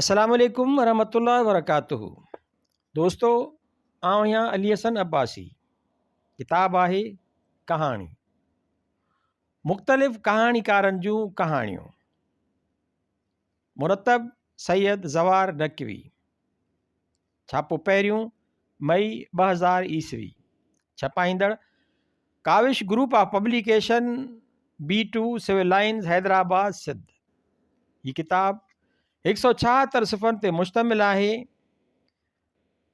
السلام عليڪم ورحمة الله وبرڪاته دوستو آئون آهيان علي حسن عباسي ڪتاب آهي ڪهاڻي مختلف ڪهاڻيڪارن جون ڪهاڻيون مرتب سيد زوار نقوي ڇاپو پهريون مئي 2000 عيسوي ڇپائيندڙ Kawish group of publication B two civil lines Hyderabad Sindh هي ڪتاب هڪ سو ڇاهتر صفحن تي مشتمل آهي.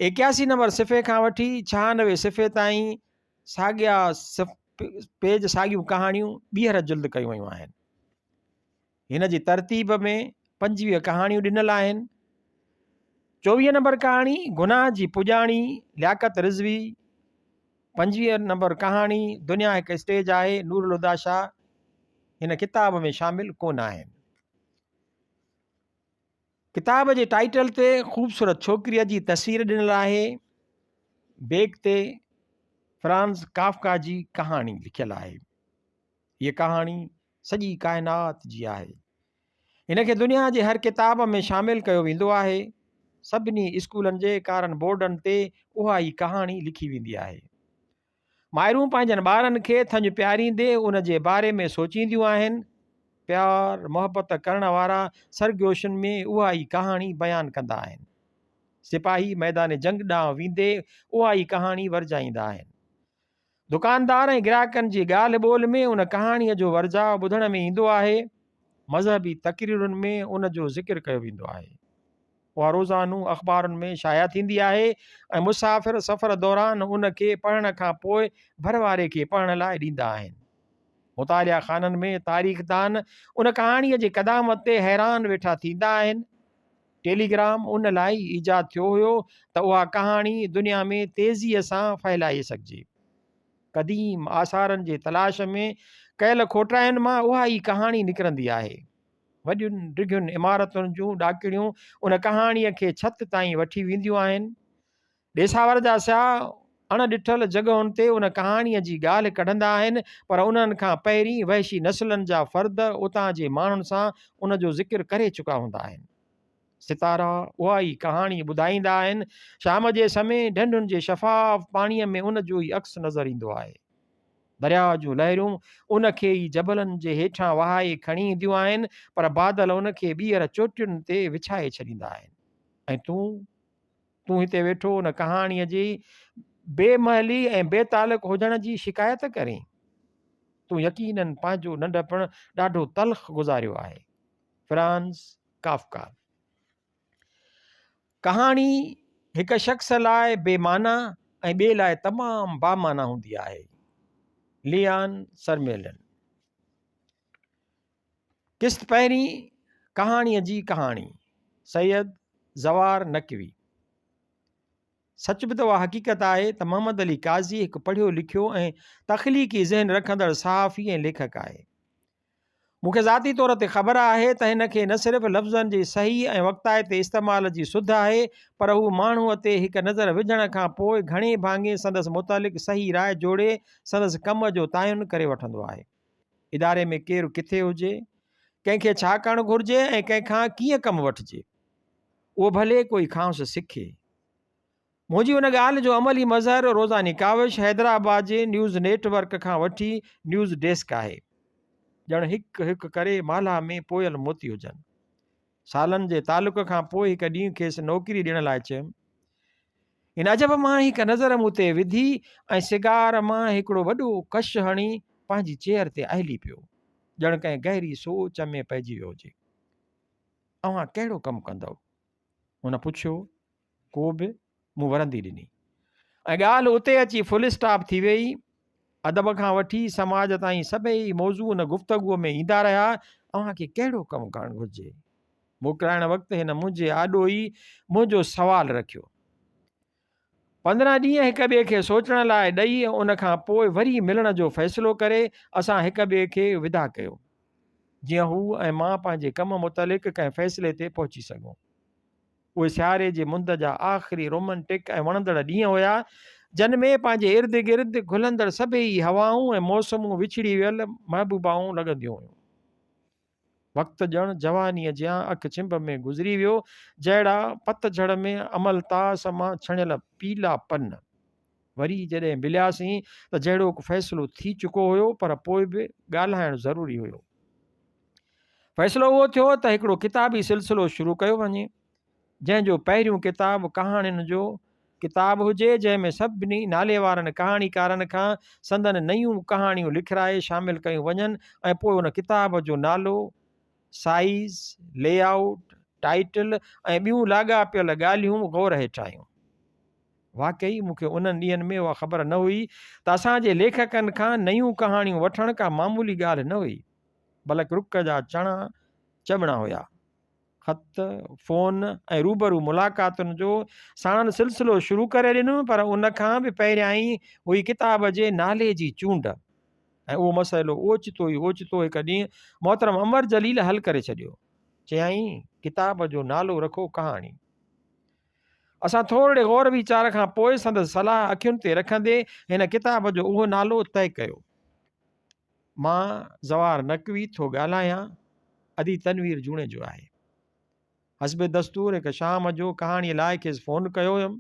ايڪياسي نمبر صفحي کان وٺي ڇهانوي صفحي تائين ساڳيا پيج ساڳيون ڪهاڻيون ٻيهر جلد ڪيون ويون آهن. هن جي ترتيب ۾ 25 ڪهاڻيون ڏنل آهن. 24 نمبر ڪهاڻي گناهه جي پڄاڻي لياقت رضوي، 25 نمبر ڪهاڻي دنيا هڪ اسٽيج آهي نور الهديٰ شاهه هن ڪتاب ۾ شامل ڪونه آهن. ڪتاب جي ٽائيٽل تي خوبصورت ڇوڪريء جي تصوير ڏنل آهي. بيگ تي فرانز ڪافڪا جي ڪهاڻي لکيل آهي. هيء ڪهاڻي سڄي ڪائنات جي آهي. هن کي دنيا جي هر ڪتاب ۾ شامل ڪيو ويندو آهي. سڀني اسڪولن جي ڪارن بورڊن تي اها ئي ڪهاڻي لکي ويندي آهي. مائرون پنهنجن ٻارن کي ٿڃ پياريندي ان جي باري ۾ سوچينديون آهن. پيار محبت ڪرڻ وارا سرگوشين ۾ اها ئي ڪهاڻي بيان ڪندا آهن. سپاهي ميدان جنگ ڏانهن ويندي اها ئي ڪهاڻي ورجائيندا آهن. دڪاندار ۽ گراهڪن جي ڳالهه ٻولهه ۾ ان ڪهاڻيء جو ورجاء ٻڌڻ ۾ ايندو آهي. مذهبي تقريرن ۾ ان جو ذڪر ڪيو ويندو آهي. اها روزانو اخبارن ۾ شايع ٿيندي آهي ۽ مسافر سفر دوران ان کي پڙهڻ کان پوء ڀر واري کي پڙهڻ لاء ڏيندا آهن. مطالعه خانن ۾ تاريخدان ان ڪهاڻيء جي قدامت تي حيران ويٺا ٿيندا آهن. ٽيليگرام ان لاء ئي ايجاد ٿيو هيو ته اها ڪهاڻي دنيا ۾ تيزيء سان ڦهلائي سگهجي. قديم آثارن جي تلاش ۾ ڪيل کوٽاين مان اها ئي ڪهاڻي نڪرندي آهي. وڏين ڊگهين عمارتن جون ڏاڪڻيون ان ڪهاڻيء کي ڇت تائين وٺي وينديون آهن. ڏيساور جا سياح اڻ ڏٺل جڳهن تي ان ڪهاڻيء جي ڳالهه ڪڍندا آهن، پر انهن کان پهرين وحشي نسلن جا فرد اتان جي ماڻهن سان ان جو ذڪر ڪري چڪا هوندا آهن. ستارا اها ئي ڪهاڻي ٻڌائيندا آهن. شام جي سمي ڍنڍن جي شفاف پاڻيء ۾ ان جو ئي عڪس نظر ايندو آهي. درياء جون لهرون ان کي ئي جبلن جي هيٺان وهائي کڻي اينديون آهن، پر بادل ان کي ٻيهر چوٽين تي وڇائي ڇڏيندا آهن. ۽ تون؟ تون هتي ويٺو ان ڪهاڻيء جي بي مهلي ۽ بي تعلق هجڻ جي شڪايت ڪرين؟ تون يقيناً پنهنجو ننڍپڻ ڏاڍو تلخ گذاريو آهي. Franz Kafka. ڪهاڻي هڪ شخص لاء بي معنيٰ ۽ ٻئي لاء تمام بامعنيٰ هوندي آهي. ليان سرميلن. قسط پهرين، ڪهاڻيء جي ڪهاڻي، سيد زوار نقوي. سچ به ته اها حقيقت آهي ته محمد علي قاضي هڪ پڙهيو لکيو ۽ تخليقي ذهن رکندڙ صحافي ۽ ليکڪ آهي. مون کي ذاتي طور تي خبر آهي ته هن کي نه صرف لفظن جي صحيح ۽ وقتائتي استعمال جي سڌ آهي پر هو ماڻهوء تي هڪ نظر وجهڻ کان پوء گهڻي ڀاڱي سندس متعلق صحيح راء جوڙي سندس ڪم جو تعين ڪري وٺندو آهي. اداري ۾ ڪير ڪٿي هجي، ڪنهن کي ڇا ڪرڻ گهرجي ۽ ڪنهن کان ڪيئن ڪم وٺجي، اهو ڀلي ڪوئي کانئس سکي. منهنجي ان ڳالهه جو عملي مظهر روزاني ڪاوش حيدرآباد جي نيوز نيٽ ورڪ کان وٺي نيوز ڊيسڪ آهي. ڄڻ هڪ هڪ ڪري مالها ۾ پويل موتي هجن. سالن جي تعلق کان پوء هڪ ڏينهن کيس نوڪري ڏيڻ لاء چيم. هن عجب مان هڪ نظر مون تي وڌي ۽ سگار مان هڪڙو وڏو ڪش هڻي پنهنجي چيئر تي آهلي پيو. ڄڻ ڪنهن گهري سوچ ۾ پئجي ويو هجي. اوهان ڪهڙو ڪم ڪندؤ؟ هن پڇيو. ڪو به؟ مون ورندي ڏني. ۽ ڳالهه اتي اچي فل اسٽاپ ٿي ويئي. ادب کان وٺي سماج تائين سڀئي موضوع ان گفتگوء ۾ ايندا رهيا. اوهان کي ڪهڙو ڪم ڪرڻ گهرجي؟ موڪلائڻ وقت هن منهنجي آڏو ئي منهنجو سوال رکيو. 15 ڏينهن هڪ ٻئي کي سوچڻ لاء ڏئي ان کان پوء وري ملڻ جو فيصلو ڪري اسان هڪ ٻئي کي وداع ڪيو. جيئن هو ۽ مان پنهنجي ڪم متعلق ڪنهن فيصلي تي پهچي سگهون. اهي سياري جي مند جا آخري رومنٽڪ ۽ وڻندڙ ڏينهن هيا، جن ۾ پنهنجي ارد گرد گهلندڙ سڀيئي هوائون ۽ موسمون وڇڙي ويل محبوبائون لڳنديون هيون. وقت ڄڻ جوانيء جيان اک ڇنڀ ۾ گذري ويو، جهڙا پتجهڙ ۾ املتاس مان ڇڻيل پيلا پن. وري جڏهن ملياسين ته جهڙوڪ فيصلو ٿي چڪو هيو، پر پوء به ڳالهائڻ ضروري هيو. فيصلو اهو ٿيو ته هڪڙو ڪتابي سلسلو شروع ڪيو وڃي، جنهن جو پهريون ڪتاب ڪهاڻين جو ڪتاب هجي، جنهن ۾ سڀني ناليوارن ڪهاڻيڪارن کان سندن نيون ڪهاڻيون لکرائي شامل ڪيون وڃن ۽ پوء ان ڪتاب جو نالو، سائيز، لي آئوٽ، ٽائيٽل ۽ ٻيون لاڳاپيل ڳالهيون غور هيٺ آيون. واقعي مون کي انهن ڏينهن ۾ اها خبر نه هئي ته اسان جي ليکڪن کان نيون ڪهاڻيون وٺڻ ڪا معمولي ڳالهه نه هئي، بلڪ رڪ جا چڻا چٻڻا هيا. خط، فون ۽ روبرو ملاقاتن جو ساڻن سلسلو شروع ڪري ڏنم پر ان کان به پهريائين هئي ڪتاب جي نالي جي چونڊ ۽ اهو مسئلو اوچتو ئي اوچتو هڪ ڏينهن محترم امر جليل حل ڪري ڇڏيو. چيائين، ڪتاب جو نالو رکو ڪهاڻي. اسان ٿورڙي غور ويچار کان پوء سندس صلاح اکين تي رکندي هن ڪتاب جو اهو نالو طئي ڪيو. مان زوار نقوي ٿو ڳالهايان، ادي تنوير جوڻيجو آهي. حسب دستور هڪ شام جو ڪهاڻيء لاء کيس فون ڪيو هيم.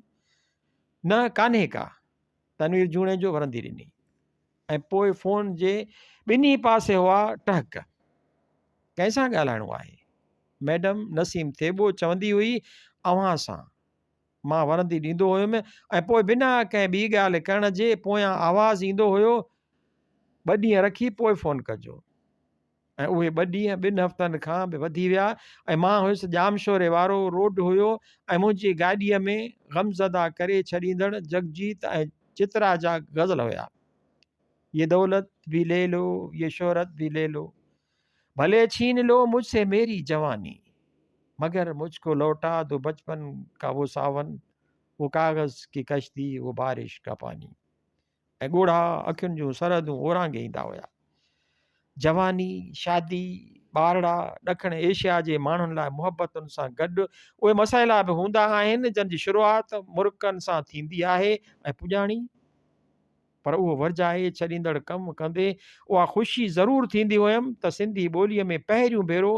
نه ڪانهي ڪا. تنوير جوڻيجو ورندي ڏني ۽ پوء فون جي ٻنهي پاسي هئا ٽهڪ. ڪنهن سان ڳالهائڻو آهي؟ ميڊم نسيم ٿيٻو چوندي هئي، اوهان سان. مان ورندي ڏيندو هيم ۽ پوء بنا ڪنهن ٻي ڳالهه ڪرڻ جي پويان آواز ايندو هيو، ٻه ڏينهن رکي پوء فون ڪجو. ۽ اهي ٻه ڏينهن ٻن هفتن کان به وڌي ويا ۽ مان هيس ڄامشوري وارو روڊ هيو ۽ منهنجي گاڏيء ۾ غمزده ڪري ڇڏيندڙ جگجيت ۽ چترا جا غزل هيا. يه دولت ڀي لي لو يه شهرت ڀي لي لو ڀلي ڇين لو مجھ سي ميري جواني مگر مجھ ڪو لوٽا دو بچپن ڪا وو ساون وو ڪاغذ ڪي ڪشتي وو بارش ڪا پاني ۽ ڳوڙها اکين جون سرحدون اورانگهي ايندا هيا. جواني، شادي، ٻارڙا، ڏکڻ ايشيا جي ماڻهن لاء محبتن سان گڏ اهي مسئلا به هوندا آهن جن جي شروعات مرڪن سان ٿيندي آهي ۽ پڄاڻي پر اهو ورجائي ڇڏيندڙ ڪم ڪندي اها خوشي ضرور ٿيندي هيم ته سنڌي ٻوليء ۾ پهريون ڀيرو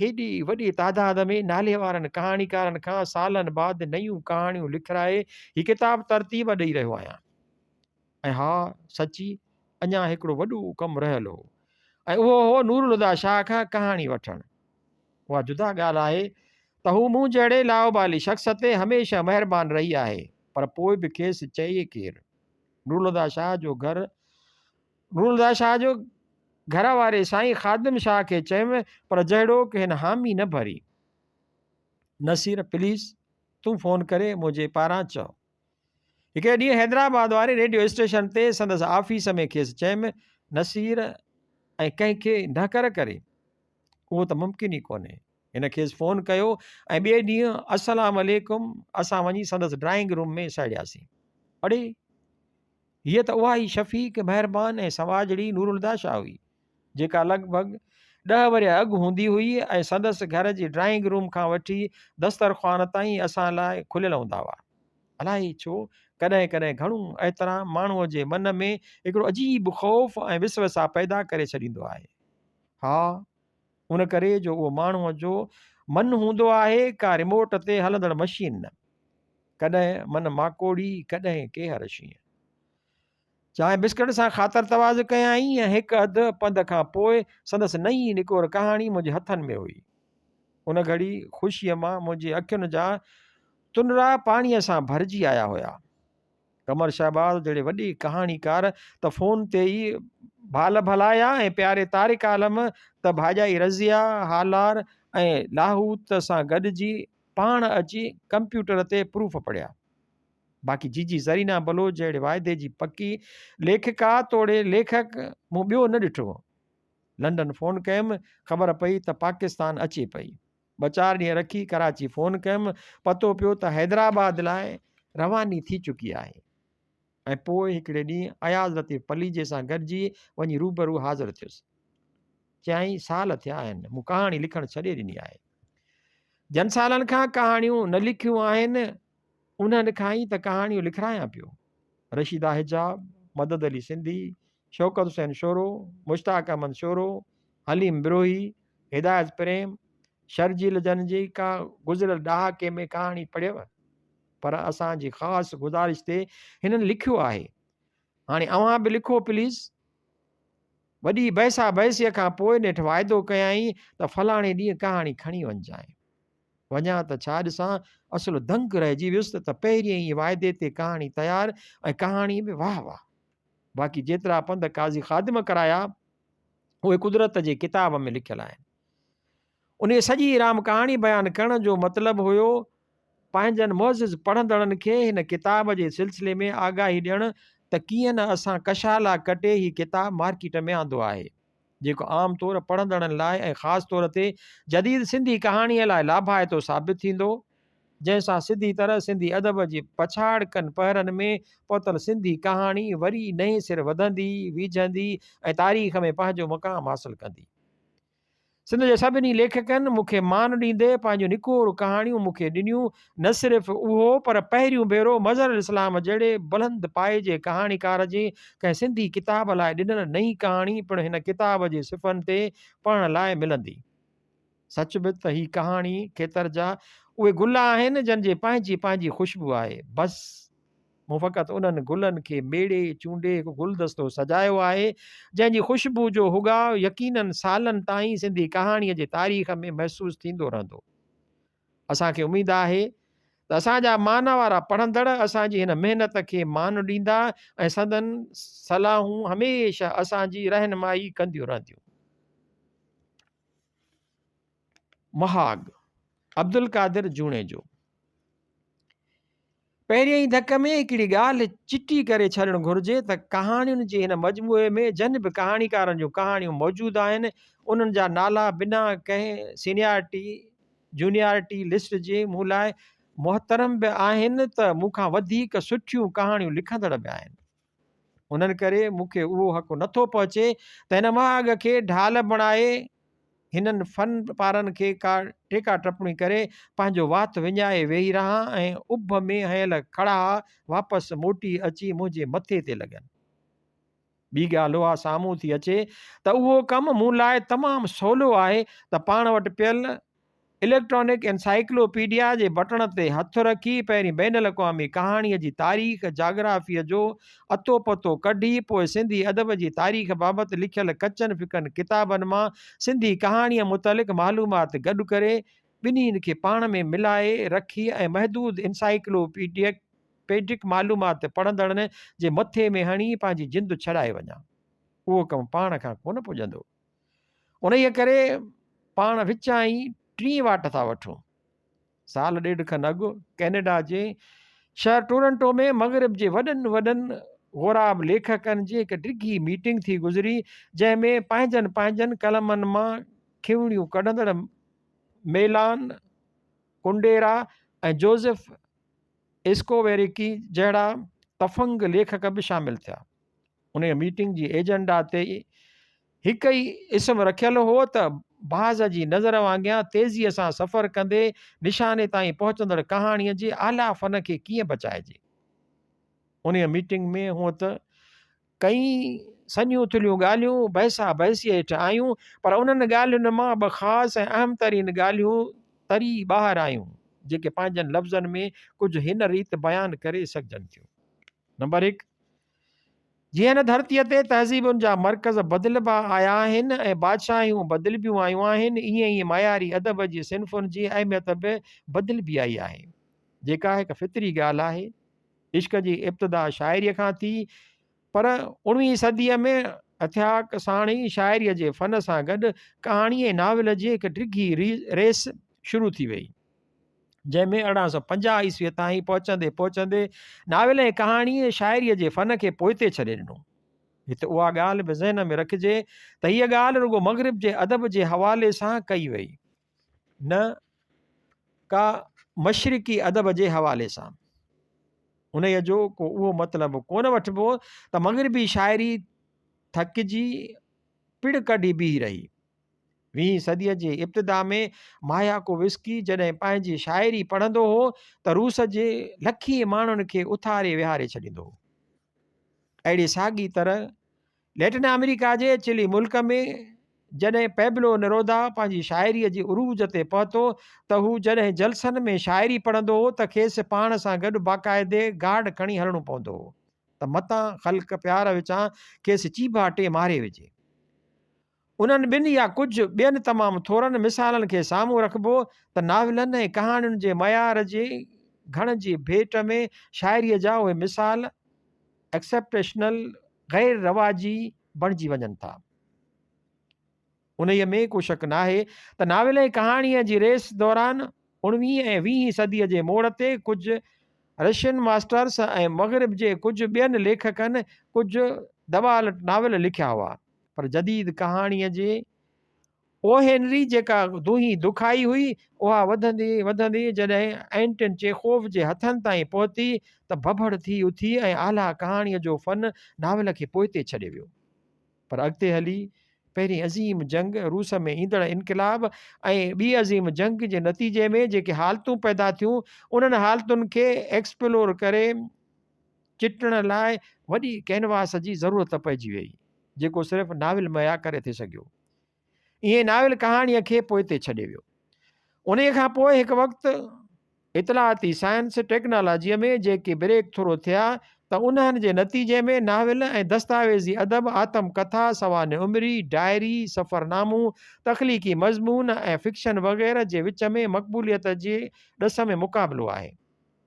هيڏي وڏي تعداد ۾ ناليوارن ڪهاڻيڪارن کان سالن بعد نيون ڪهاڻيون لکرائي هي ڪتاب ترتيب ڏئي رهيو آهيان. ۽ ها سچي اڃا هڪڙو وڏو ڪم رهيل هو ۽ اهو هو نورالهديٰ شاهه کان ڪهاڻي وٺڻ. اها جدا ڳالهه آهي ته هو مون جهڙي لاابالي شخص تي هميشه مهربان رهي آهي پر پوء به کيس چئي ڪير؟ نورالهديٰ شاهه جو گهر نورالهديٰ شاهه جو گهر واري سائين خادم شاهه کي چيم پر جهڙوڪ هن حامي نه ڀري. نصير پليز تون فون ڪري منهنجي پاران چئو. هڪڙي ڏينهن حيدرآباد واري ريڊيو اسٽيشن تي سندس آفيس ۾ کيس چيم نصير ۽ ڪنهن کي نهڪر ڪري اهو ته ممڪن ئي ڪونهي. هن کيس فون ڪيو ۽ ٻئي ڏينهن السلام عليڪم اسان وڃي سندس ڊرائنگ روم ۾ سهڙياسين. اڙي! هيء ته اها ئي شفيق، مهربان ۽ سماجڙي نورالهديٰ شاهه هئي، جيڪا لڳ ڀڳ ڏهه ورهيه اڳ هوندي هئي ۽ سندس گهر جي ڊرائنگ روم کان وٺي دسترخوان تائين اسان لاء کليل هوندا هئا. الائي ڇو ڪڏهن ڪڏهن گهڻو احترام ماڻهوء جي من ۾ هڪڙو عجيب خوف ۽ وسوسا پيدا ڪري ڇڏيندو آهي. ها! ان ڪري جو اهو ماڻهوء جو من هوندو آهي ڪا ريموٽ تي هلندڙ مشين نه. ڪڏهن من ماڪوڙي ڪڏهن ڪيهر شينهن. چانهه بسڪٽ سان خاطر تواضع ڪيائين ۽ هڪ اڌ پنڌ کان پوء سندس نئين نڪور ڪهاڻي منهنجي هٿن ۾ هئي. ان گهڙي خوشيء مان منهنجي اکين جا تنرا پاڻيء سان ڀرجي آيا هيا. قمر شهباز جهڙي وڏي ڪهاڻيڪار ته فون تي ئي ڀال ڀلايا ۽ پياري طارق عالم ته ڀاڄائي رضيه هالار ۽ لاهوت سان گڏجي پاڻ اچي ڪمپيوٽر تي پروف پڙهيا. باقي جيجي زرينا بلوچ جهڙي واعدي جي پڪي ليکڪا توڙي ليکڪ مون ٻيو نه ڏٺو. لنڊن فون ڪيم، خبر پئي ته پاڪستان اچي پئي. ٻه چار ڏينهن رکي ڪراچي فون ڪيم، پتو پيو ته حيدرآباد لاء رواني ٿي چڪي آهي. ۽ پوء هڪڙي ڏينهن اياز لطيف پليجي سان گڏجي وڃي روبرو حاضر ٿيس. چيائين، سال ٿيا آهن، مون ڪهاڻي لکڻ ڇڏي ڏني آهي. جن سالن کان ڪهاڻيون نه لکيون آهن، انهن کان ئي ته ڪهاڻيون لکرايان پيو. رشيده حجاب، مدد علي سنڌي، شوڪت حسين شورو، مشتاق احمد شورو، حليم بروهي، هدايت پريم، شرجيل جن جي ڪا گذريل ڏهاڪي ۾ ڪهاڻي پڙهيو؟ پر اسان جي خاص گذارش تي هنن لکيو آهي. هاڻي اوهان به لکو پليز. وڏي بحثا بحثيء کان پوء نيٺ واعدو ڪيائين ته فلاڻي ڏينهن ڪهاڻي کڻي وڃجانء. وڃان ته ڇا ڏسان، اصل دنگ رهجي ويس ته پهرين ئي واعدي تي ڪهاڻي تيار ۽ ڪهاڻي به واهه واهه. باقي جيترا پنڌ قاضي خادم ڪرايا، اهي قدرت جي ڪتاب ۾ لکيل آهن. انهيء سڄي رام ڪهاڻي بيان ڪرڻ جو مطلب هيو پنهنجن معزز پڙهندڙن کي هن ڪتاب جي سلسلي ۾ آگاهي ڏيڻ ته ڪيئن نه اسان ڪشالا ڪٽي هي ڪتاب مارڪيٽ ۾ آندو آهي، جيڪو عام طور پڙهندڙن لاء ۽ خاص طور تي جديد سنڌي ڪهاڻيء لاء لاڀائتو ثابت ٿيندو، جنهن سان سڌي طرح سنڌي ادب جي پڇاڙڪن پهرن ۾ پهتل سنڌي ڪهاڻي وري نئين سر وڌندي، ويجهندي ۽ تاريخ ۾ پنهنجو مقام حاصل ڪندي. سنڌ جي سڀني ليکڪن مون کي مان ڏيندي پنهنجون نڪور ڪهاڻيون مون کي ڏنيون، نه صرف اهو پر پهريون ڀيرو مظهر الاسلام جهڙي بلند پائي جي ڪهاڻيڪار جي ڪنهن سنڌي ڪتاب لاء ڏنل نئين ڪهاڻي پڻ هن ڪتاب جي صفحن تي پڙهڻ لاء ملندي. سچ به ته هي ڪهاڻي کيتر جا اهي گل آهن جن جي پنهنجي پنهنجي خوشبو آهي. بس! مون فقط انهن گلن کي ميڙي چونڊي هڪ گلدستو سجايو آهي، جنهن جي خوشبو جو هڳاء يقيناً سالن تائين سنڌي ڪهاڻيء جي تاريخ ۾ محسوس ٿيندو رهندو. اسان کي اميد آهي ته اسان جا مان وارا پڙهندڙ اسان جي هن محنت کي مان ڏيندا ۽ سندن صلاحون هميشه اسان جي رهنمائي ڪنديون رهنديون. مهاڳ، عبدالقادر جوڻيجو. پهرئين ئي ڌڪ ۾ هڪڙي ڳالهه چٽي ڪري ڇڏڻ گهرجي ته ڪهاڻين جي هن مجموعي ۾ جن به ڪهاڻيڪارن جون ڪهاڻيون موجود آهن، انهن جا نالا بنا ڪنهن سينيارٽي جونيارٽي لسٽ جي مون لاء محترم به آهن ته مون کان وڌيڪ سٺيون ڪهاڻيون لکندڙ به آهن. انهن ڪري مون کي اهو حق نٿو پهچي ته هن مهاڳ کي ڍال بڻائي هنن فن پارن کي ڪا ٽيڪا ٽپڻي ڪري پنهنجو وات وڃائي ويهي رهان ۽ اڀ ۾ هنيل کڙها واپس موٽي اچي منهنجي مٿي تي لڳن. ٻي ڳالهه اها سامهون ٿي اچي ته اهو ڪم مون لاء تمام سولو آهي ته پاڻ وٽ پيل اليڪٽرانڪ انسائيڪلوپيڊيا جي بٽڻ تي هٿ رکي پهرين بين الاقوامي ڪهاڻيء جي تاريخ، جاگرافيء جو اتو پتو ڪڍي پوء سنڌي ادب جي تاريخ بابت لکيل ڪچن ڦڪن ڪتابن مان سنڌي ڪهاڻيء متعلق معلومات گڏ ڪري ٻنهين کي پاڻ ۾ ملائي رکي ۽ محدود انسائيڪلوپيڊڪ معلومات پڙهندڙن جي مٿي ۾ هڻي پنهنجي جند ڇڏائي وڃان. اهو ڪم پاڻ کان ڪونه پڄندو. انهيء ڪري پاڻ وچان ئي ٽين واٽ ٿا وٺون. سال ڏيڍ کن اڳ ڪئنيڊا جي شهر ٽورنٽو ۾ مغرب جي وڏن وڏن غوراب ليکڪن جي هڪ ڊگهي ميٽنگ ٿي گذري، جنهن ۾ پنهنجن پنهنجن قلمن مان کيوڻيون ڪڍندڙ ميلان ڪنڊيرا ۽ جوزف ايسڪوويريڪي جهڙا تفنگ ليکڪ به شامل ٿيا. انهيء ميٽنگ جي ايجنڊا تي هڪ ئي اسم رکيل هو ته باز جي نظر وانگيان تيزيء سان سفر ڪندي نشاني تائين پهچندڙ ڪهاڻيء جي اعليٰ فن کي ڪيئن بچائجي. انهيء ميٽنگ ۾ هونء ته ڪئين سنهيون ٿلهيون ڳالهيون بحثا بحثيء هيٺ آيون، پر انهن ڳالهين مان ٻه خاص ۽ اهم ترين ڳالهيون تري ٻاهر آيون، جيڪي پنهنجن لفظن ۾ ڪجهه هن ريت بيان ڪري سگهجن ٿيون. نمبر هڪ، جيئن هن ڌرتيء تي تهذيبن جا مرڪز بدلبا آيا آهن ۽ بادشاهيون بدلبيون آيون آهن، ايئن ئي معياري ادب جي صنفن جي اهميت به بدلبي آئي آهي، جيڪا هڪ فطري ڳالهه آهي. عشق جي ابتدا شاعريء کان ٿي، پر اڻويهين صديء ۾ اتهاڪ ساڻ ئي شاعريء جي فن سان گڏ ڪهاڻي ۽ ناول جي هڪ ڊگهي ريس شروع ٿي وئي. جنهن ۾ 1850 عيسويء تائين پهچندي پهچندي ناول ۽ ڪهاڻيء شاعريء جي فن کي پوئتي ڇڏي ڏنو. هت اها ڳالهه به ذهن ۾ رکجي ته هيء ڳالهه رڳو مغرب جي ادب جي حوالي سان ڪئي وئي، نه ڪا مشرقي ادب جي حوالي سان. انهيء جو ڪو اهو مطلب ڪونه وٺبو ته مغربي شاعري ٿڪجي پڙ ڪڍي بيهي رهي. ويهين صديء جي ابتدا ۾ ماياڪووسڪي جڏهن پنهنجي شاعري پڙهندو هو ته روس جي لکين ماڻهن کي اٿاري ويهاري ڇڏيندو هو. اهڙي ساڳي طرح ليٽن آمريڪا جي چلي ملڪ ۾ جڏهن پيبلو نرودا پنهنجي شاعريء جي عروج تي پهتو ته هو جڏهن جلسن ۾ شاعري پڙهندو هو ته کيس پاڻ سان گڏ باقاعدي گارڊ کڻي هلڻو پوندو هو ته متان خلق پيار وچان کيس چيڀاٽي ماري وجهي. انهن ٻن يا ڪجهه ٻين تمام ٿورن مثالن کي سامهون رکبو ته ناولن ۽ ڪهاڻين جي معيار جي گهڻ جي ڀيٽ ۾ شاعريء جا اهي مثال Exceptional، غير رواجي، بڻجي وڃن ٿا. انهيء ۾ ڪو شڪ ناهي ته ناول ۽ ڪهاڻيء جي ريس دوران اڻويهين ۽ ويهين صديء جي موڙ تي ڪجهه رشين ماسٽرس ۽ مغرب جي ڪجهه ٻين ليکڪن ڪجهه دٻال ناول لکيا هئا پر جديد ڪهاڻيء جي او هينري جيڪا دونهي دکائي هئي اها وڌندي وڌندي جڏهن ائنٽن چيخوف جي هٿن تائين پهتي ته ڀڀڙ ٿي اٿي ۽ اعليٰ ڪهاڻيء جو فن ناول کي پوئتي ڇڏي ويو. پر اڳتي هلي پهرين عظيم جنگ، روس ۾ ايندڙ انقلاب ۽ ٻي عظيم جنگ جي نتيجي ۾ جيڪي حالتون پيدا ٿيون، انهن حالتن کي ايڪسپلور ڪري چٽڻ لاء وڏي ڪينواس جي ضرورت پئجي ويئي، جيڪو صرف ناول مهيا ڪري ٿي سگهيو. ائين ناول ڪهاڻيء کي پوئتي ڇڏي ويو. انهيء کان پوء هڪ وقت اطلاعاتي سائنس ٽيڪنالاجيء ۾ جيڪي بريڪ ٿرو ٿيا ته انهن جي نتيجي ۾ ناول ۽ دستاويزي ادب، آتم ڪٿا، سوانح عمري، ڊائري، سفرنامو، تخليقي مضمون ۽ فڪشن وغيره جي وچ ۾ مقبوليت جي ڏس ۾ مقابلو آهي.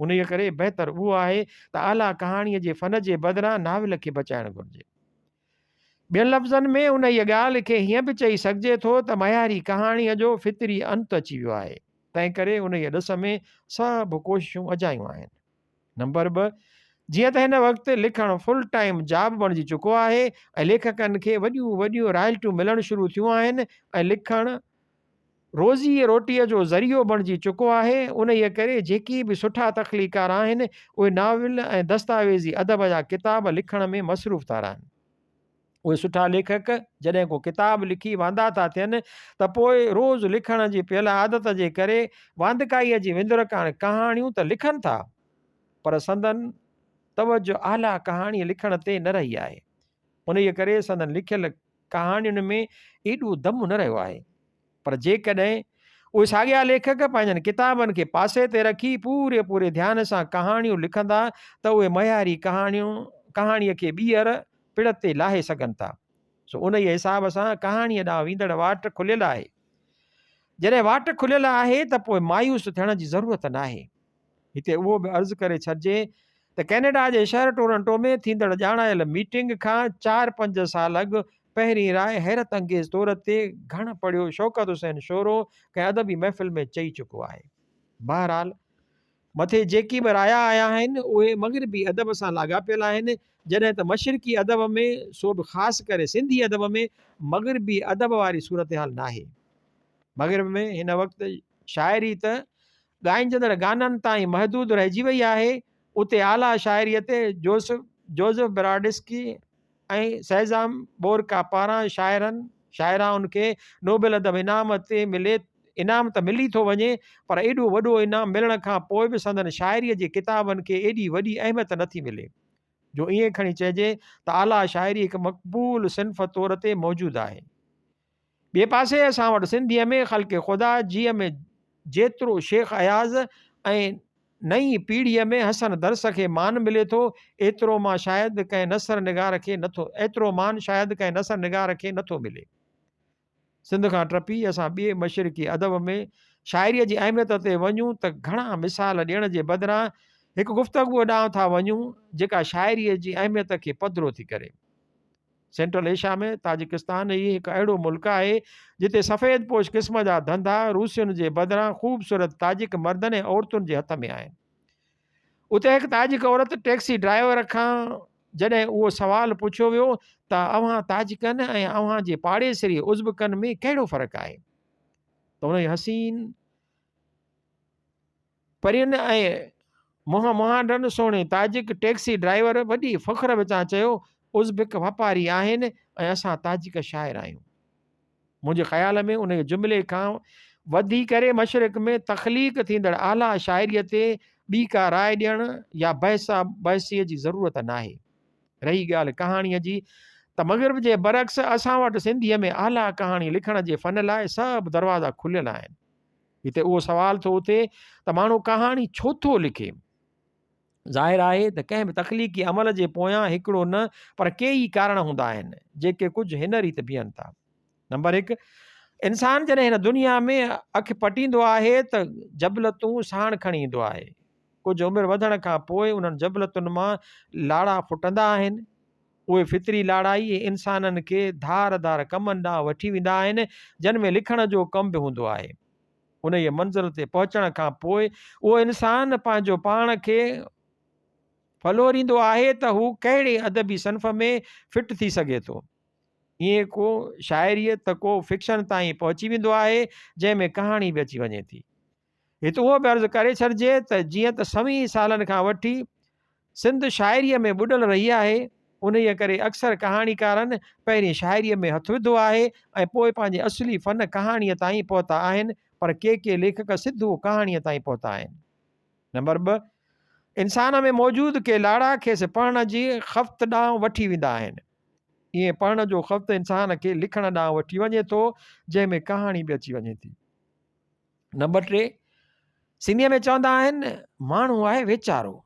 انهيء ڪري بهتر اهو آهي ته اعليٰ ڪهاڻيء جي فن جي بدران ناول کي بچائڻ گهرجي. ٻين لفظن ۾ انهيء ڳالهه کي هيئن به چئي سگهجي ٿو ته معياري ڪهاڻيء جو فطري انت اچي ويو آهي، تنهنڪري انهيء ڏس ۾ سڀ ڪوششون اجايون آهن. نمبر ٻه، جيئن ته هن وقت لکڻ فل ٽائيم جاب بڻجي چڪو آهي ۽ ليکڪن کي وڏيون وڏيون رائلٽيون ملڻ شروع ٿيون آهن ۽ لکڻ روزيء روٽيء جو ذريعو بڻجي چڪو آهي، انهيء ڪري جيڪي به سٺا تخليقڪار آهن، اهي ناول ۽ دستاويزي ادب جا ڪتاب لکڻ ۾ مصروف ٿا رهن. اهي سٺا ليکڪ جڏهن ڪو ڪتاب لکي واندا ٿا ٿين ته پوء روز لکڻ جي پيل عادت جي ڪري واندڪائيء جي وندر ڪاڻ ڪهاڻيون ته لکن ٿا، پر سندن توجهه اعليٰ ڪهاڻي لکڻ تي نه رهي آهي. انهيء ڪري سندن لکيل ڪهاڻين ۾ ايڏو دم نه رهيو آهي. پر جيڪڏهن اهي ساڳيا ليکڪ پنهنجن ڪتابن کي پاسي تي رکي پوري پوري ڌيان سان ڪهاڻيون لکندا ته اهي معياري ڪهاڻيون ڪهاڻيء کي ٻيهر پڙ تي لاهي سگهن ٿا. سو انهيء حساب سان ڪهاڻيء ڏانهن ويندڙ واٽ کليل آهي. جڏهن واٽ کليل آهي ته پوء مايوس ٿيڻ جي ضرورت ناهي. هتي اهو به عرض ڪري ڇڏجي ته ڪئناڊا جي شهر ٽورنٽو ۾ ٿيندڙ ڄاڻايل ميٽنگ کان چار پنج سال اڳ پهرين راء حيرت انگيز طور تي گهڻ پڙهيو شوڪت حسين شورو ڪنهن ادبي محفل ۾ چئي چڪو آهي. بهرحال مٿي جيڪي به رايا آيا آهن اهي مغربي ادب سان لاڳاپيل آهن جڏهن ته مشرقي ادب ۾ سو به خاص ڪري سنڌي ادب ۾ مغربي ادب واري صورتحال ناهي. مغرب ۾ هن وقت شاعري ته ڳائجندڙ گانن تائين محدود رهجي وئي آهي، اتي اعليٰ شاعريء تي جوزف جوزف براڊسڪي ۽ سيزام بورڪا پاران شاعرن شاعرائن کي نوبل ادب انعام تي ملي انعام ته ملي ٿو وڃي پر ايڏو وڏو انعام ملڻ کان پوء به سندن شاعريء جي ڪتابن کي ايڏي وڏي اهميت نٿي ملي جو ائين کڻي چئجي ته اعليٰ شاعري هڪ مقبول صنف طور تي موجود آهي. ٻئي پاسي اسان وٽ سنڌيء ۾ خلق خدا جيء ۾ جيترو شيخ اياز ۽ نئين پيڙهيء ۾ حسن درس کي مان ملي ٿو، ايترو مان شايد ڪنهن نثر نگار کي نٿو ايترو مان شايد ڪنهن نثر نگار کي نٿو ملي. سنڌ کان ٽپي اسان ٻئي مشرقي ادب ۾ شاعريء جي اهميت تي وڃون ته گهڻا مثال ڏيڻ جي بدران هڪ گفتگوء ڏانهن ٿا وڃون، جيڪا شاعريء جي اهميت کي پڌرو ٿي ڪري. سينٽرل ايشيا ۾ تاجڪستان ئي هڪ اهڙو ملڪ آهي جتي سفيد پوش قسم جا ڌنڌا روسين جي بدران خوبصورت تاجڪ مردن ۽ عورتن جي هٿ ۾ آهن. اتي هڪ تاجڪ عورت ٽيڪسي ڊرائيور کان جڏهن اهو سوال پڇيو ويو ته اوهان تاجڪن ۽ اوهان جي پاڙيسري ازبڪن ۾ ڪهڙو فرق آهي ته انهي حسين پرين ۽ منهن مهانڊن سهڻي تاجڪ ٽيڪسي ڊرائيور وڏي فخر وچان چيو، ازبڪ واپاري آهن ۽ اسان تاجڪ شاعر آهيون. منهنجي خيال ۾ انهيء جملي کان وڌي ڪري مشرق ۾ تخليق ٿيندڙ اعليٰ شاعريء تي ٻي ڪا راء ڏيڻ يا بحث بحثيء جي ضرورت ناهي. رهي ڳالهه ڪهاڻيء جي ته مغرب جي برعڪس اسان وٽ سنڌيء ۾ اعليٰ ڪهاڻي لکڻ جي فن لاء سڀ دروازا کليل آهن. هتي اهو سوال ٿو اٿي ته ماڻهو ڪهاڻي ڇو ٿو لکي؟ ظاهر آهي ته ڪنهن به تخليقي عمل جي پويان هڪڙو نه پر ڪيئي ڪارڻ هوندا آهن، جيڪي ڪجهه هن ريت بيهن ٿا. نمبر هڪ، انسان جڏهن هن دنيا ۾ اک پٽيندو آهي ته جبلتون ساڻ کڻي ايندو آهي. ڪجهه عمر وڌڻ کان پوء انهن جبلتن مان لاڙا ڦٽندا آهن. اهي فطري لاڙا ئي انسانن کي ڌار ڌار ڪمن ڏانهن وٺي ويندا آهن، جن ۾ لکڻ جو ڪم به هوندو آهي. انهيء منزل تي پهچڻ کان پوء اهو انسان پنهنجو پاڻ کي ڦلوريندو آهي ته هو ڪهڙي ادبي صنف ۾ فٽ ٿي سگهي ٿو. ائين ڪو شاعريء ته ڪو فڪشن تائين پهچي ويندو آهي، جنهن ۾ ڪهاڻي به اچي وڃي ٿي. هت اهو به عرض ڪري ڇڏجي ته جيئن ته سوين سالن کان وٺي سنڌ شاعريء ۾ ٻڏل رهي آهي، انهيء ڪري اڪثر ڪهاڻيڪارن پهرين شاعريء ۾ هٿ وڌو آهي ۽ پوء پنهنجي اصلي فن ڪهاڻيء تائين پهتا آهن، پر ڪي ڪي ليکڪ سڌو ڪهاڻيء تائين پهتا آهن. نمبر ٻه، انسان ۾ موجود ڪي لاڙا کيس پڙهڻ جي خفت ڏانهن وٺي ويندا آهن. ائين پڙهڻ جو خفت انسان کي لکڻ ڏانهن وٺي وڃي ٿو، جنهن ۾ ڪهاڻي به اچي وڃي ٿي. نمبر 3، سنڌيء ۾ چوندا آهن، ماڻهو آهي ويچارو.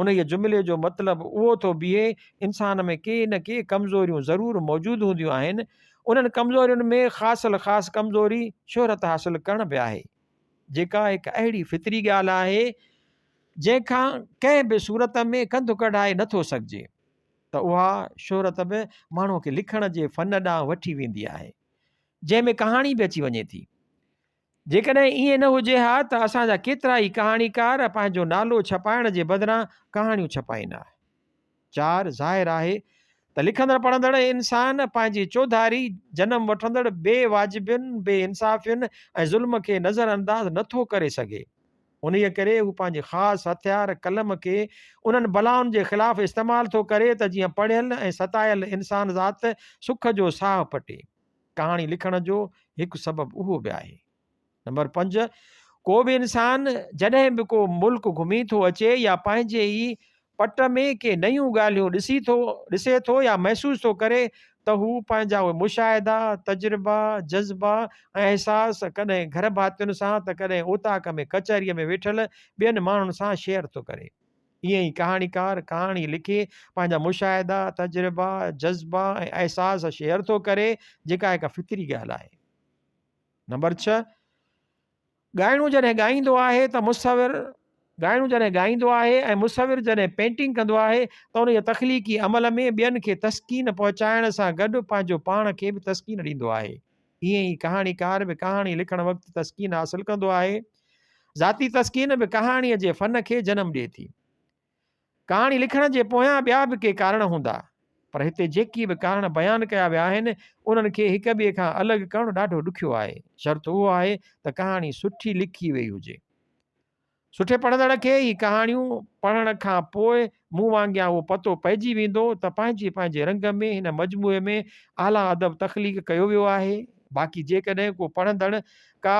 انهيء جملي جو مطلب اهو ٿو بيهي، انسان ۾ ڪي نه ڪي ڪمزوريون ضرور موجود هونديون آهن. انهن ڪمزورين ۾ خاص الخاص ڪمزوري شهرت حاصل ڪرڻ به آهي، جيڪا هڪ اهڙي فطري ڳالهه آهي، جنهن کان ڪنهن به صورت ۾ ڪنڌ ڪڍائي نه ٿو سگهجي، ته اها شهرت به ماڻهوء کي لکڻ جي فن ڏانهن وٺي ويندي آهي. جنهن ۾ ڪهاڻي به اچي وڃي ٿي. جيڪڏهن ائين نه هجي ها ته اسان جا ڪيترائي ڪهاڻيڪار پنهنجو نالو ڇپائڻ جي بدران ڪهاڻيون ڇپائين ها. چار، ظاهر آهي ته لکندڙ پڙهندڙ انسان پنهنجي چوڌاري جنم وٺندڙ بي واجبين، بي انصافين ۽ ظلم کي نظر انداز نه ٿو ڪري سگهي. انهيء ڪري هو پنهنجي خاص هٿيار قلم کي انهن بلائن جي خلاف استعمال ٿو ڪري ته جيئن پڙهيل ۽ ستايل انسان ذات سک جو ساهه پٽي. ڪهاڻي لکڻ جو هڪ سبب اهو به آهي. نمبر 5، ڪو به انسان جڏهن به ڪو ملڪ گهمي ٿو اچي يا پنهنجي ئي پٽ ۾ ڪي نيون ڳالهيون ڏسي ٿو ڏسي ٿو يا محسوس ٿو ڪري ته هو پنهنجا اهي مشاهدا، تجربا، جذبا ۽ احساس ڪڏهن گهر ڀاتين سان ته ڪڏهن اوطاق ۾ ڪچهريء ۾ ويٺل ٻين ماڻهن سان شيئر ٿو ڪري. ائين ئي ڪهاڻيڪار ڪهاڻي لکي پنهنجا مشاهدا، تجربا، جذبا ۽ احساس شيئر ٿو ڪري جيڪا هڪ فطري ڳالهه آهي. نمبر 6، ڳائڻو جڏهن ڳائيندو آهي ته مصور ڳائڻو جڏهن ڳائيندو آهي ۽ مصور جڏهن پينٽنگ ڪندو آهي ته ان جي تخليقي عمل ۾ ٻين کي تسڪين پهچائڻ سان گڏ پنهنجو پاڻ کي به تسڪين ڏيندو آهي. ائين ئي ڪهاڻيڪار به ڪهاڻي لکڻ وقت تسڪين حاصل ڪندو آهي. ذاتي تسڪين به ڪهاڻيء جي فن کي جنم ڏئي ٿي. ڪهاڻي لکڻ جي پويان ٻيا به ڪي ڪارڻ هوندا، پر هتي جيڪي به ڪارڻ بيان ڪيا ويا آهن، انهن کي هڪ ٻئي کان الڳ ڪرڻ ڏاڍو ڏکيو آهي. شرط اهو آهي ته ڪهاڻي سٺي لکي ويئي هجي. سٺي پڙهندڙ کي هي ڪهاڻيون پڙهڻ کان پوء مون وانگيان اهو پتو پئجي ويندو ته پنهنجي پنهنجي رنگ ۾ هن مجموعي ۾ اعليٰ ادب تخليق ڪيو ويو آهي. باقي جيڪڏهن ڪو پڙهندڙ ڪا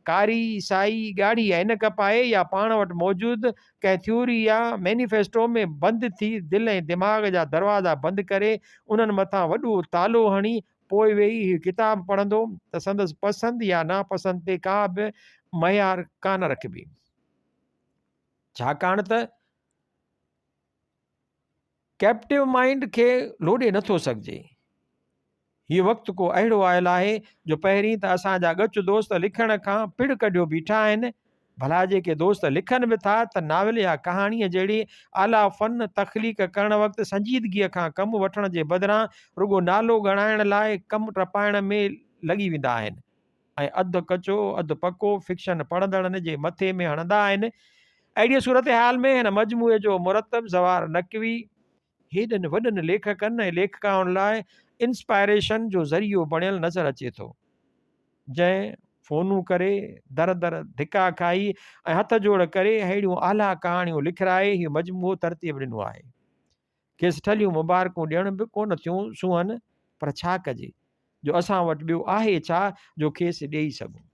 ڪاري، سائي، ڳاڙهي عينڪ پائي يا پاڻ وٽ موجود ڪنهن ٿيوري يا مينيفيسٽو ۾ بند ٿي دل ۽ دماغ جا دروازا بند ڪري انهن مٿان وڏو تالو هڻي پوء ويهي هي ڪتاب پڙهندو ته سندس پسند يا ناپسند تي ڪا به معيار ڪانه رکبي. ڇاڪاڻ ته ڪيپٽو مائينڊ کي لوڏي نٿو سگهجي. هي وقت ڪو اهڙو آيل آهي جو پهرين ته اسان جا ڳچ دوست لکڻ کان پڙ ڪڍيو بيٺا آهن، ڀلا جيڪي دوست لکن به ٿا ته ناول يا ڪهاڻيء جهڙي اعليٰ فن تخليق ڪرڻ وقت سنجيدگيء کان ڪم وٺڻ جي بدران رڳو نالو ڳڻائڻ لاء ڪم ٽپائڻ ۾ لڳي ويندا آهن ۽ اڌ ڪچو اڌ پڪو فڪشن پڙهندڙن جي مٿي ۾ هڻندا آهن. اهڙيء صورتحال ۾ هن مجموعي جو مرتب زوار نقوي هيڏن وڏن ليکڪن ۽ ليکڪائن لاء انسپائريشن جو ذريعو بڻيل نظر اچي ٿو. جنهن فونون ڪري، در در ڌڪا کائي ۽ هٿ جوڙ ڪري ههڙيون اعليٰ ڪهاڻيون لکرائي هي مجموعو ترتيب ڏنو آهي. کيس ٺلهيون مبارڪون ڏيڻ به ڪونه ٿيون سونهن، پر ڇا ڪجي جو اسان وٽ ٻيو آهي ڇا جو کيس ڏيئي سگهون.